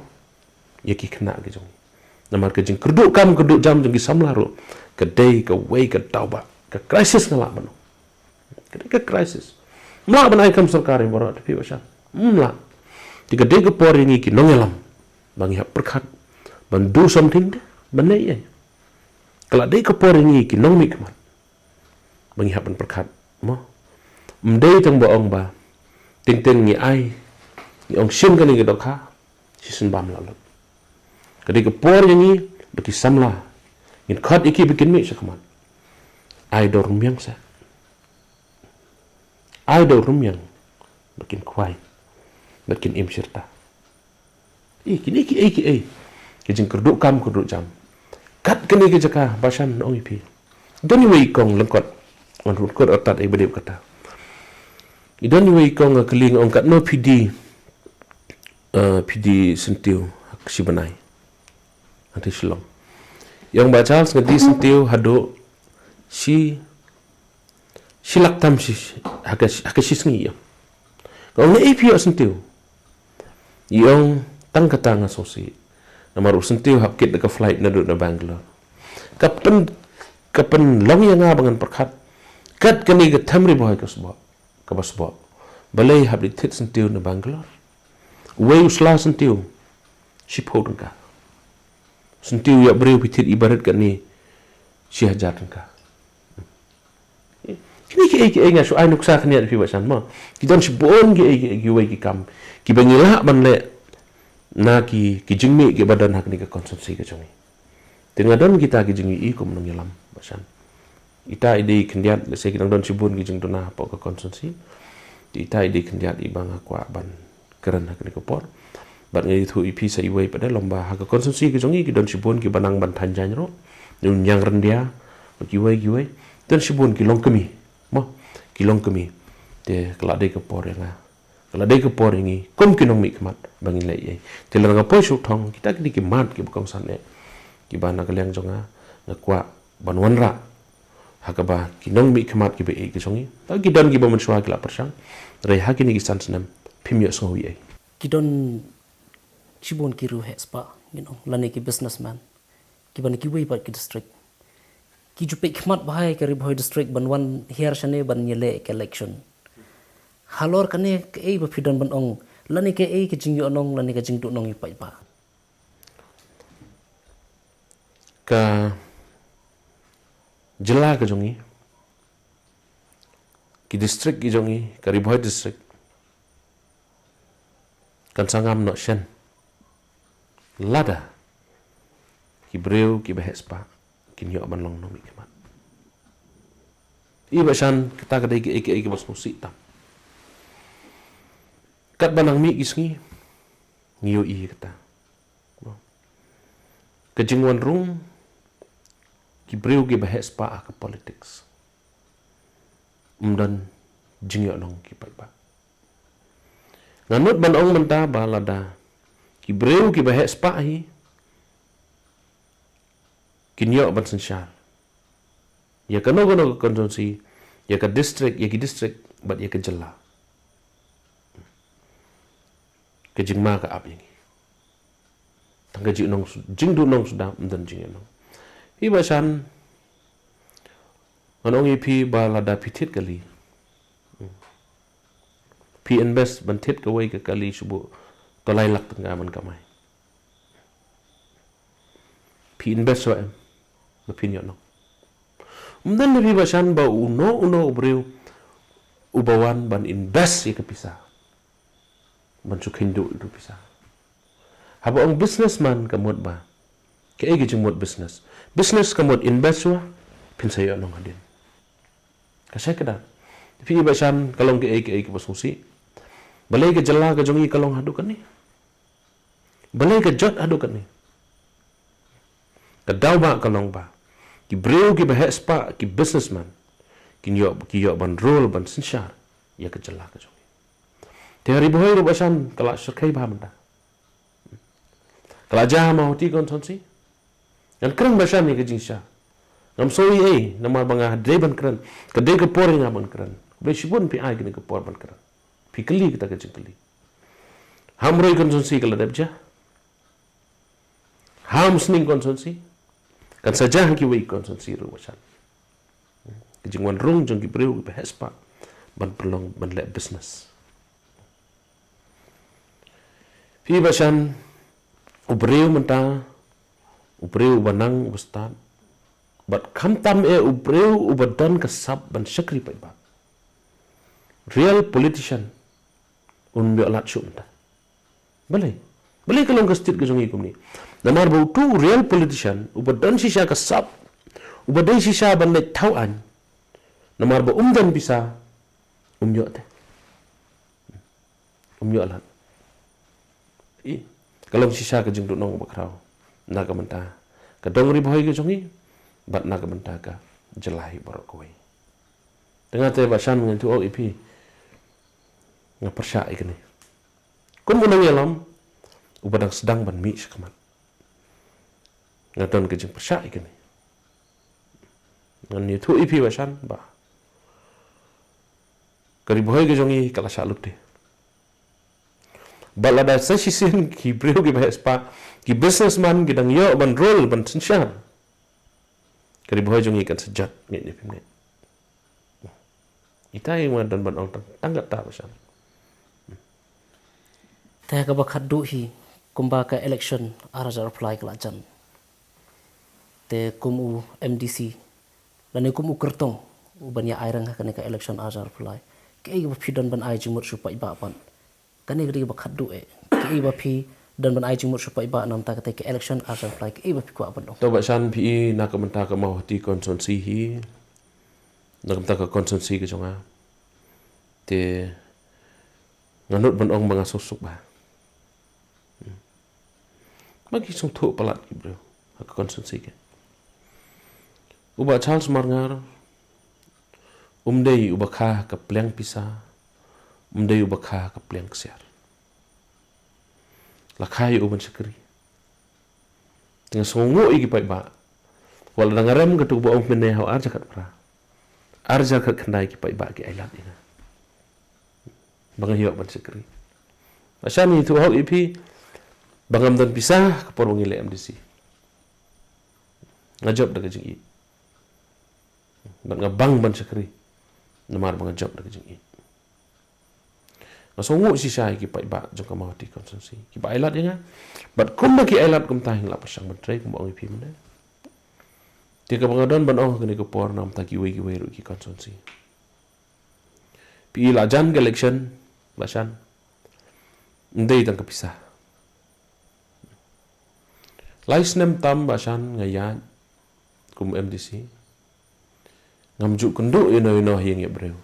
ïa ki khynnah ki jong ngi. Namar ka jingkyrduh kam kyrduh jam jong ki samla ruh ka dei kawei ka daw ba ka crisis nga lah ban ong. Ka dei ka crisis. Ym lah ban ai kam sorkar ïa baroh, te phi Bah Shan, ym lah. Te ka dei ka por ïa ngi ki nongïalam ba ngi hap pyrkhat ban do something, de ban leh ei ei. Ka la dei ka por ïa ngi ki nongmihkhmat ba ngi hap ban pyrkhat, mo. Ym dei tang ba ong ba teng teng ngi ai, ngi ong shim kane ka dohkha, shisien bam la lut. Ka dei ka por ïa ngi ba ki samla ngin khot ïa ki ba kin mih sha khmat. Ai da u rmiang seh. Ai da u rmiang ba kin khwai, ba kin im shirta. Ïa kine kiei kiei, ka jingkyrduh kam kyrduh jam. Kat kane ka jaka Bah Shan, ong ïa phi, don iwei i kong lyngkot, ngan lyngkot artat ei ba dei kata. I don iwei i kong, nga kylli, nga ong katno phi die, eh, phi die syntiew ha ka shi bnai, hangtei Shillong? I ong Bah Charles, nga die syntiew haduh shi shi lak tam shi, ha ka, ha ka shi sngi, i ong. Nga ong, naei phi ïoh syntiew? I ong, tang kata nga sngewsih. Namar u syntiew hap kit da ka flight naduh na Bangalore. Ka pyn, ka pynlong ïa nga ba ngan pyrkhat, kat kane ka thymri bhoi ka sboh, kaba sboh, balei hap leit thied syntiew na Bangalore? Uwei u sla syntiew shiphew tyngka. Syntiew ïa briew phi thied i barit kane shi hajar tyngka. Kine kiei kiei, nga shu ai nuksa khyndiat ïa phi Bah Shan, mo. Ki don shibun kiei kiei, kiwei ki kam kiba ngi lah ban leh na ki, ki jingmih kiba don ha kane ka constituency ka jong ngi. Te nga don kita ki jingïohi kum u nongïalam Bah Shan. Ita i dei khyndiat, lehse ki dang don shibun ki jingduna hapoh ka constituency. Te ita i dei khyndiat iba nga kwah ban kren ha kane ka por. Bad nga ïathuh ïa phi sa iwei pat de, lymba ha ka constituency ka jong ngi ki don shibun kiba nang ban thaiñ jaiñ ruh, u Niang Ryndia, bad kiwei kiwei. Don shibun ki longkmie, mo, ki longkmie. Te ka la dei ka por ïa nga, ka la dei ka por ïa ngi kum ki nongmihkhmat ba ngin leh ei ei. Te lada nga poi sha u thong, kita ki dei ki mat kiba kongsan eh, kiba na ka liang jong nga, nga kwah ban wanrah ha kaba ki nongmihkhmat kiba ïeit ki jong ngi, ba ki don kiba mynshuwa ki la pyrshang, hynrei ha kine ki san snem phim ïohsngew ei ei. Ki don shibun ki riewheh spah, ngin ong, lane ki businessman kiba na kiwei pat ki district, ki ju peit khmat bha ïa ka Ri Bhoi district ban wan hiar shane ban ïaleh ka election. Halor kane kaei ba phi don ban ong, lane kaei ka jingïohnong lane ka jingduhnong ïa u paidbah? Ka jylla ka jong ngi, ki district ki jong ngi, ka Ri Bhoi district, kan sa ngam noh shen lada ki briew kiba heh spah kin ïoh ban long nongmihkhmat. I Bah Shan, kata ka dei kaei kaei kaba sngewsih tam. Katba nang mih ki sngi, ngi ïohi kata. Ka jingwan rung ki briew kiba heh spah ha ka politics. Ym don jingïohnong ki paidbah. Nga nud ban ong mynta ba lada ki briew kiba heh spah hi kin ïoh ban synshar ïa kano kano ka constituency, ïa ka district, ïa ki district bad ïa ka jylla, ka jingma ka ap ïa ngi. Tang ka jingduhnong, jingduhnong suda ym don jingïohnong. Phi Bah Shan, ngan ong ïa phi ba lada phi thied kali, phi invest ban thied kawei ka kali shu buh to lai lak tyngka ban kamai. Phi invest shuwa em, ba phin ïohnong. Ym don, phi Bah Shan, ba uno uno u briew uba wan ban invest ïa ka pisa, ban shu kheiñ duh ïa ka pisa. Haba ong businessman ka mut ba kaei ka jingmut business? Business ka mut invest shuwa, phin sa ïohnong hadien. Ka shai ka dang. Phi Bah Shan, ka long kaei kaei kaba sngewsih. Balei ka jylla ka jong ngi ka long haduh kane? Balei ka jot haduh kane? Ka daw ba ka long ba ki briew kiba heh spah, ki businessman, kin ïoh, ki ïoh ban rule, ban synshar ïa ka jylla ka jong ngi. Te ha Ri Bhoi ruh Bah Shan ka la shyrkhei bha mynta. Ka la jia ha Mawhati constituency. Ngan kren Bah Shan ïa ka jingshisha. Ngam sngew ei ei namar ba nga dei ban kren. Ka dei ka por ïa nga ban kren. Khublei shibun phi ai kane ka por ban kren. Phi kylli kata ka jingkylli. Ha Umroi constituency ka la dep jia. Ha Umsning constituency. Kan sa jia ha kiwei constituency ruh Bah Shan. Ka jingwan rung jong ki briew kiba heh spah ban pynlong, ban leh business. Phi Bah Shan, u briew mynta, u briew uba nang uba stad, bad khamtam eh u briew uba don ka sap ban shakri paidbah, real politician, um ïoh lad shuh mynta. Balei? Balei ka long ka state ka jong ngi kumne? Namar ba utu u real politician uba don shisha ka sap, uba dei shisha ban leit thaw aiñ, namar ba um don pisa, um ïoh te. Um ïoh lad. I, ka long shisha ka jingduhnong ba khraw na ka bynta ka dong Ri Bhoi ka jong ngi bad na ka bynta ka jylla hi baroh kawei. Te nga te Bah Shan, ngan ïathuh ïa phi, nga pyrshah ïa kane. Kum u nongïalam uba dang sdang ban mih shakhmat, nga don ka jingpyrshah ïa kane. Ngan ïathuh ïa phi Bah Shan ba ka Ri Bhoi ka jong ngi ka la shah lut te. Bad lada sa shisien ki briew kiba heh spah, ki businessman ki dang ïoh ban rule, ban synshar, ka Ri Bhoi jong ngi kan sa jot, ngeit ne phim ngeit. Ita i ma don ban ong tang, tang kata Bah Shan. Te kaba khatduh hi, kumba ka election ar hajar arphew lai ka la jan. Te kum u M D C lane kum u kyrtong uban ïa aireng ha kane ka election ar hajar arphew lai, kaei ba phi don ban ai jingmut sha u paidbah pat? Kane ka dei kaba khatduh eh. Kaei ba phi don ban ai jingmut sha u paidbah na ka bynta kata ka election ar hajar arphew lai, kaei ba phi kwah ban ong? To Bah Shan, phi i na ka bynta ka Mawhati constituency hi, na ka bynta ka constituency ka jong nga, te nga nud ban ong ba nga suk suk bha. Hmm. Ba ki sngewthuh palat ki briew ha ka constituency ka. U Bah Charles Marngar um dei uba kha ha ka pliang pisa, um dei uba kha ha ka pliang ksiar. La kha ïa u ban shakri. Te nga sngewnguh ïa ki paidbah. Wat la dang rem katu ba ong mynne ha u ar hajar khatphra, ar hajar khatkhyndai ki paidbah ki ailad ïa nga ba nga ïoh ban shakri. Bah Shan, ngi ïathuh hok ïa phi ba ngam don pisa ka por ba ngi leh M D C. Nga jop da ka jingïeit. Bad nga bang ban shakri namar ba nga jop da ka jingïeit. Nga sngewnguh shisha ïa ki paidbah jong ka Mawhati constituency kiba ailad ïa nga. Bad kumba ki ailad kumta, nga la pyrshang ban trei kumba ong ïa phi mynne. Te kaba nga don ban ong ha kane ka por na ka bynta kiwei kiwei ruh ki constituency. Phi i la jan ka election, Bah Shan, ym dei tang ka pisa. Lai snem tam Bah Shan nga ïaid kum M D C, ngam ju kynduh ïano ïano ha ïing ïa briew.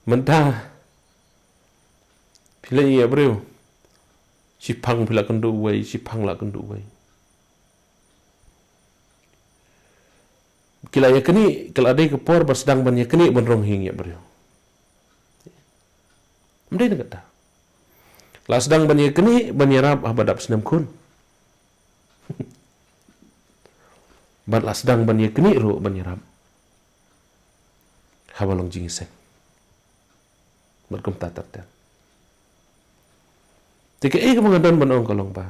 Mynta phi la ïa briew, shiphang phi la kynduh wei, shiphang la kynduh wei. Ki la ïa knieh, ki la dei ka por ba sdang ban ïa knieh ban rong hi ïa briew. Ym dei na kata. La sdang ban ïa knieh ban ïarap haba dap snem khun. Bad la sdang ban ïa knieh ruh ban ïarap haba long jingïaseng. Bad kumta ter ter. Te kaei kaba nga don ban ong ka long ba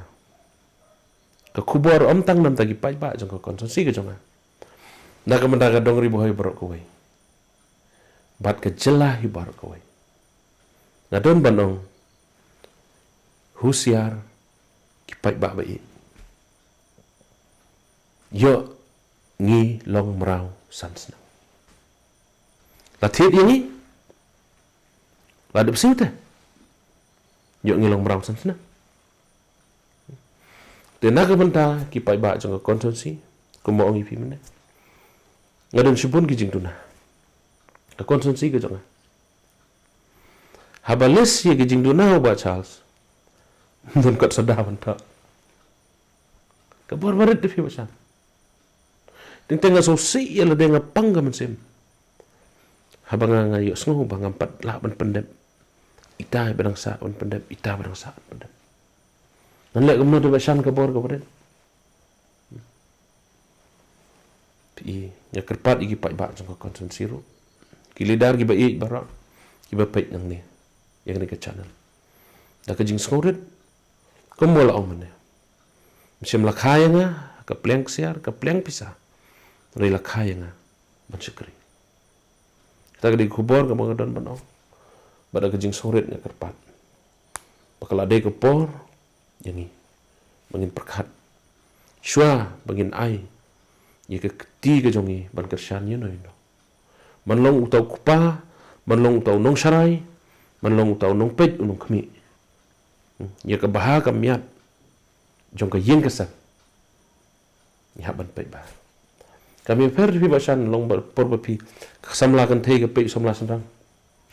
ka khubor ym tang namar ki paidbah jong ka constituency ka jong nga, na ka bynta ka dong Ri Bhoi baroh kawei bad ka jylla hi baroh kawei. Nga don ban ong, husiar ki paidbah ba ïeit. Ïoh ngi long mraw san snem. La thied ïa ngi, la dep siew te. Ïoh ngi long mraw san snem. Te na ka bynta ki paidbah jong ka constituency, kumba ong ïa phi mynne, nga don shibun ki jingduna. Ka constituency ka jong nga. Haba list ïa ki jingduna u Bah Charles, don kot sa da ban thoh. Ka bor barit da phi Bah Shan. Teng teng nga sngewsih ïa lade, nga pang ka mynsiem haba nga, nga ïohsngew ba ngam pat lah ban pyndep. Ita ba dang sah ban pyndep, ita ba dang sah ban pyndep. Ngan leh kumno te Bah Shan, ka bor ka barit. Phi, nga kyrpad ïa ki paidbah jong ka constituency ruh, ki leader kiba ïeit baroh kiba peit nangne ïa kane ka channel, da ka jingsngewrit, kumba la ong mynne, mynsiem la kha ïa nga ka pliang ksiar, ka pliang pisa, hynrei la kha ïa nga ban shakri. Kata ka dei ka khubor kaba nga don ban ong. Bad da ka jingsngewrit nga kyrpad ba ka la dei ka por ïa ngi ba ngin pyrkhat shuwa ba ngin ai ïa ka kti ka jong ngi ban kyrshan ïano ïano. Man long uta u kpa, man long uta u nongsharai, man long uta u nongpeit u nongkhmih, ïa ka bha ka miat jong ka ïing ka sem ngi hap ban peit bha. Kam ïapher te phi Bah Shan, long ba por ba phi, ka samla kynthei ka peit u samla shynrang.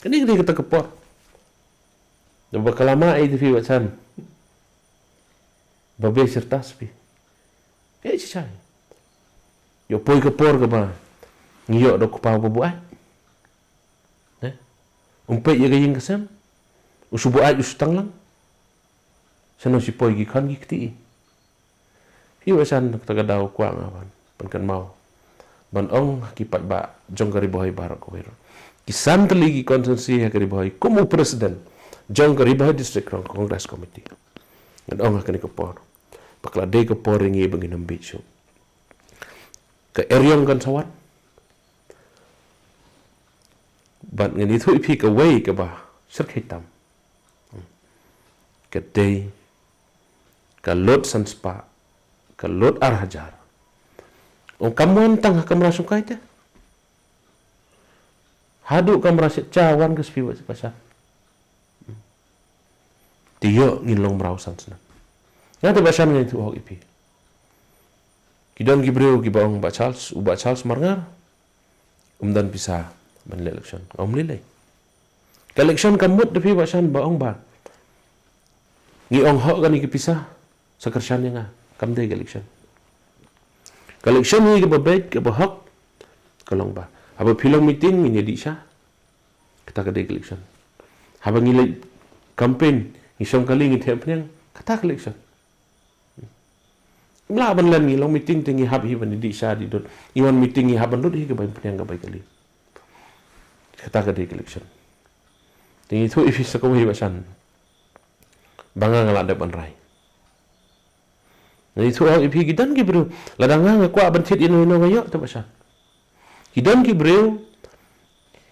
Kane ka dei kata ka por. Da ba ka la mad ei te phi Bah Shan, ba bei shirta sa phi. Ei shisha. Ïoh poi ka por kaba ngi ïoh da u kpa uba buaid. Eh? Um peit ïa ka ïing ka sem. U shu buaid, u shu tang lang. Shano shi poi ki khon ki kti. Phi Bah Shan, kata ka daw kwah nga ban pynkynmaw ban ong ha ki paidbah jong ka Ri Bhoi baroh kawei ruh, ki san tylli ki constituency ha ka Ri Bhoi, kum u president jong ka Ri Bhoi District Congress Committee, ngan ong ha kane ka por ba ka la dei ka por ïa ngi ba ngin ym bieit shuh. Ka eriong kan sa wan. Bad ngan ïathuh ïa phi kawei kaba shyrkhei tam, ka dei ka load san spah, ka load ar hajar. Ong kam wan tang ha kamra shongkai te. Haduh kamra shet cha wan ka spi Bah Shan. Te ïoh ngin long mraw san snem. Nga te Bah Shan, ngan ïathuh hok ïa phi. Ki don ki briew kiba ong Bah Charles, u Bah Charles Marngar um don pisa ban leh election. Nga um lei lei. Ka election kam mut da phi Bah Shan ba ong ba ngi ong hok kane ka pisa, sa kyrshan ïa nga. Kam dei ka election. Ka election hi kaba beit kaba hok ka long ba haba phi long meeting ngin ïa dih sha. Kata ka dei ka election. Haba ngi leit campaign ngi shong kali, ngi thep phniang, kata ka election. Ym lah ban len ngi long meeting te ngi hap hi ban ïa dih sha dih dud, ngi wan meeting ngi hap ban lut hi ka bai phniang ka bai kali. Kata ka dei ka election. Te ngi ïathuh ïa phi sa kawei Bah Shan ba nga nga la dep ban rai. Ngan ïathuh hok ïa phi, ki don ki briew, lada nga nga kwah ban thied ïano ïano nga ïoh te Bah Shan. Ki don ki briew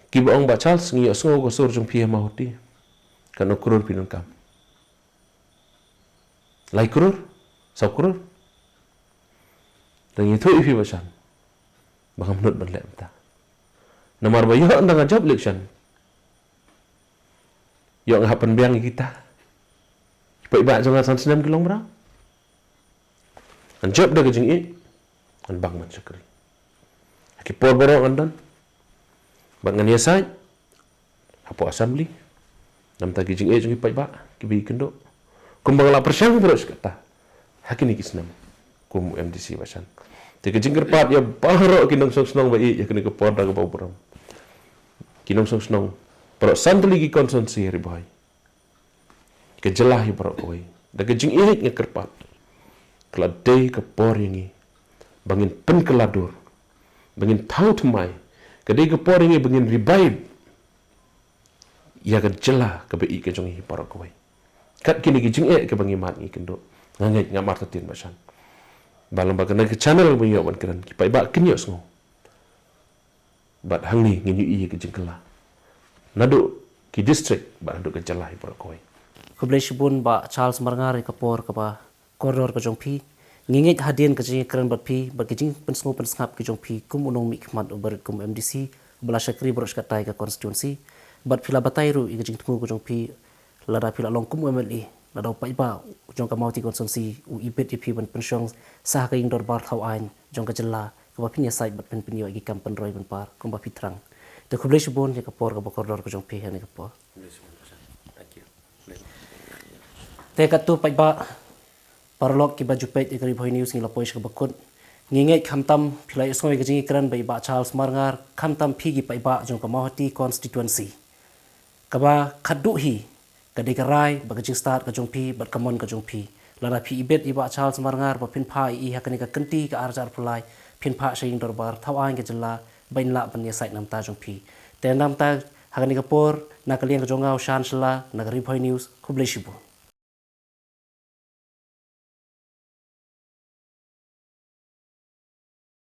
kiba ong Bah Charles, ngi ïohsngew ka sur jong phi ha Mawhati, katno klur phi donkam? Lai klur? Saw klur? Te ngan ïathuh ïa phi Bah Shan ba ngam nud ban leh mynta. Namar ba ïoh ynda nga jop election, ïoh nga hap pynbiang ïa kita. Ki paidbah jong nga san snem ki long mraw. Ngan jop da ka jingïeit, ngan bang ban shakri ha ki por baroh ngan don. Bad ngan ïasaid hapoh Assembly, namar ki jingeh jong ki paidbah kiba ïeit kynduh, kumba nga la pyrshang baroh shi katta ha kine ki snem kum u M D C ba shan. Te ka jingkyrpad ïa baroh ki nongshong shnong ba ïeit ha kane ka por da kaba burom, ki nongshong shnong baroh san tylli ki constituency ha Ri Bhoi, ka jylla hi baroh kawei, da ka jingïeit nga kyrpad, ka la dei ka por ïa ngi ba ngin pynkylla dur, ba ngin thaw thymmai. Ka dei ka por ïa ngi ba ngin revive ïa ka jylla kaba ïeit ka jong ngi baroh kawei. Kat kine ki jingeh kaba ngi mad ngi kynduh, nga ngeit ngam artatien ba shan, ba lyngba kane ka channel ba ngi ïoh ban kren, ki paidbah kin ïohsngew. Bad hangne ngin ïohi ïa ka jingkylla naduh ki district bad naduh ka jylla hi baroh kawei. Khublei shibun Bah Charles Marngar ïa ka por kaba kordor ka jong phi. Ngi ngeit hadien ka jingïakren bad phi bad ka jingpynsngew pynsngap ka jong phi kum u nongmihkhmat uba rit kum M D C uba la shakri baroh shi katta ïa ka constituency, bad phi la batai ruh ïa ka jingthmu ka jong phi lada phi la long kum u M L A, lada u paidbah jong ka Mawhati constituency u ibit ïa phi ban pynshong sa ha ka ïing dorbar thaw aiñ jong ka jylla kaba phin ïasaid bad phin pynïoh ïa ki kam pynroi pynpar kumba phi thrang. Te khublei shibun ïa ka por kaba kordor ka jong phi ha kane ka por. Te katto paidbah paralok kiba ju peit ïa ka Ri Bhoi News, ngi la poi sha kaba kut. Ngi ngeit khamtam phi la ïohsngew ïa ka jingïakren bad i Bah Charles Marngar, khamtam phi ki paidbah jong ka Mawhati constituency. Kaba khatduh hi ka dei ka rai bad ka jingstad ka jong phi bad ka mon ka jong phi. Lada phi ibit i Bah Charles Marngar ba phin phah ïa i ha kane ka kynti ka ar hajar arphew lai, phin phah sha ïing dorbar thaw aiñ ka jylla ba in lah ban ïasaid na ka bynta jong phi. Te na ka bynta ha kane ka por, na ka liang ka jong nga u Shan Shylla na ka Ri Bhoi News, khublei shibun.